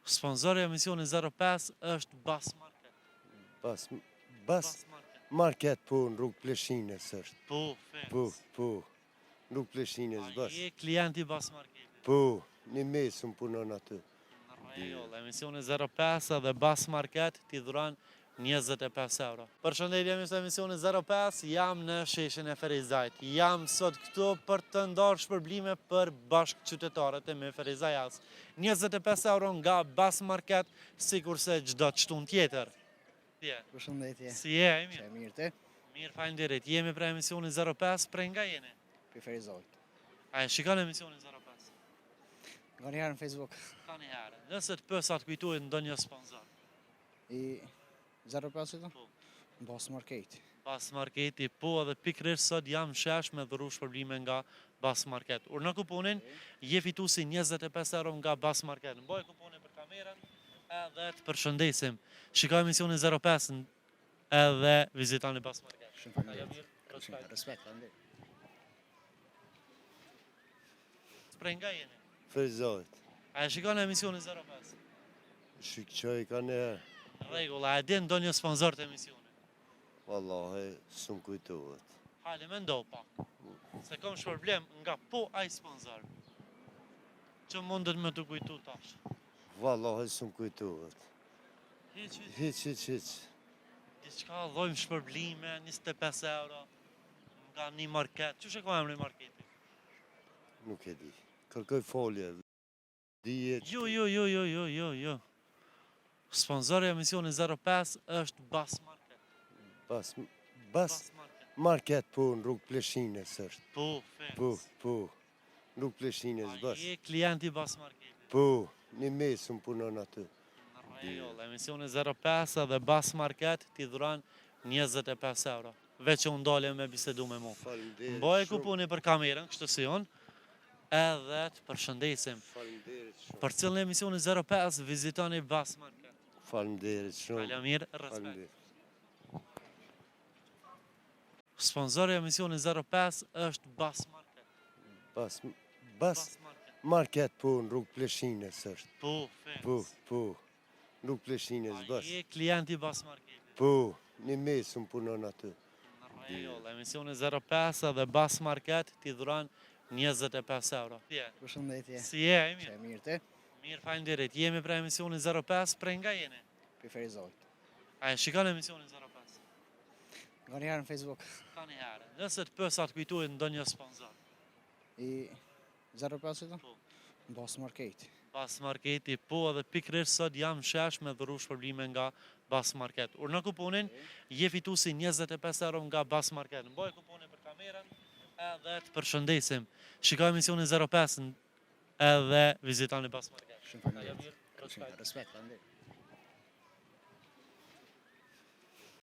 Sponsori i emisionit 05 është Bas Market. Bas, Bas Market, po, në rrugë Pleshinës është. Po, fes. Po, po, në rrugë Pleshinës, Bas. A je klient i Bas Marketit? Po, një mesë më punon aty. Në rregull, emisioni 05 edhe Bas Market t'i dhuron 25 euro. Përshëndetje miq të emisionit 05, jam në sheshin e Ferizajt. Jam sot këtu për të ndarë shpërblime për bashkëqytetarët e mi ferizajas. 25 euro nga Bas Market, sikurse çdo të shtunë tjetër. Përshëndetje. Si je, e mirë? E mirë ti? Mirë, faleminderit. Jemi prej emisionit 05, prej nga jeni? Prej Ferizajt. A e shikon emisionin 05? Nganjëherë në Facebook. Nganjëherë. Nëse të pyes a të kujtohet ndonjë sponsor. I 05-it? Po. Bas Market. Bas Marketi, po edhe pikërisht sot jam në shesh me dhuru shpërblime nga Bas Market. Urdhno kuponin, je fituesi 25 euro nga Bas Market. Mbaj kuponin për kamerën edhe të përshëndesim. Shiko emisionin 05 edhe vizitoni Bas Market. Shumë faleminderit. Respekt, faleminderit. Prej nga jeni? Ferizajt. A e shikon emisionin 05? Shikoj kanjëherë. Rregull, a e din ndonjë sponsor të emisionit? Vallahi, s'më kujtohet. Hajde, mendo pak. Se kom shpërblim nga po ai sponsor. Që mundet me të kujtu tash. Vallahi, s'më kujtohet. Hiç, hiç. Hiç, hiç, hiç. Diçka dhojmë shpërblime, 25 euro nga një market. Qysh e ka emri marketi? Nuk e di. Kërkoj falje. Dije që... Jo, jo, jo, jo, jo, jo, jo. Sponsori i emisionit 05 është Bas Market. Bas, Bas Market, po, në rrugë Pleshinës është. Po, fes. Po, po, në rrugë Pleshinës, Bas. A je klient i Bas Marketit? Po, një mesë më punon aty. Në rregull, emisioni 05 edhe Bas Market t'i dhuron 25 euro. Veç që u ndale me bisedu me mu. Faleminderit Mbaje shumë. kuponin për kamerën, kështu si unë, edhe të përshëndesim. Faleminderit shumë. Përcillni emisionin 05, vizitoni Bas Market. Faleminderit shumë. Kalo mirë, respekt. Faleminderit. Sponsori i emisionit 05 është Bas Market. Bas, Bas Market, po, në rrugë Pleshinës është. Po, fes. Po, po, në rrugë Pleshinës, A Bas. je klient i Bas Marketit? Po, një mesë më punon aty. Në rregull, emisioni 05 edhe Bas Market t'i dhuron 25 euro. Përshëndetje. Si je, e mirë? E mirë ti? Mirë, faleminderit. Jemi prej emisionit 05, prej nga jeni? Prej Ferizajt. A e shikon emisionin 05? Nganjëherë në Facebook. Nganjëherë. Nëse të pyes a të kujtohet ndonjë sponsor. I 05-it? Po. Bas Market. Bas Marketi, po edhe pikërisht sot jam në shesh me dhuru shpërblime nga Bas Market. Urdhno kuponin, je fituesi 25 euro nga Bas Market. Mbaj kuponin për kamerën edhe të përshëndesim. Shiko emisionin 05 edhe vizitoni Bas Market. Shumë faleminderit. Respekt, faleminderit.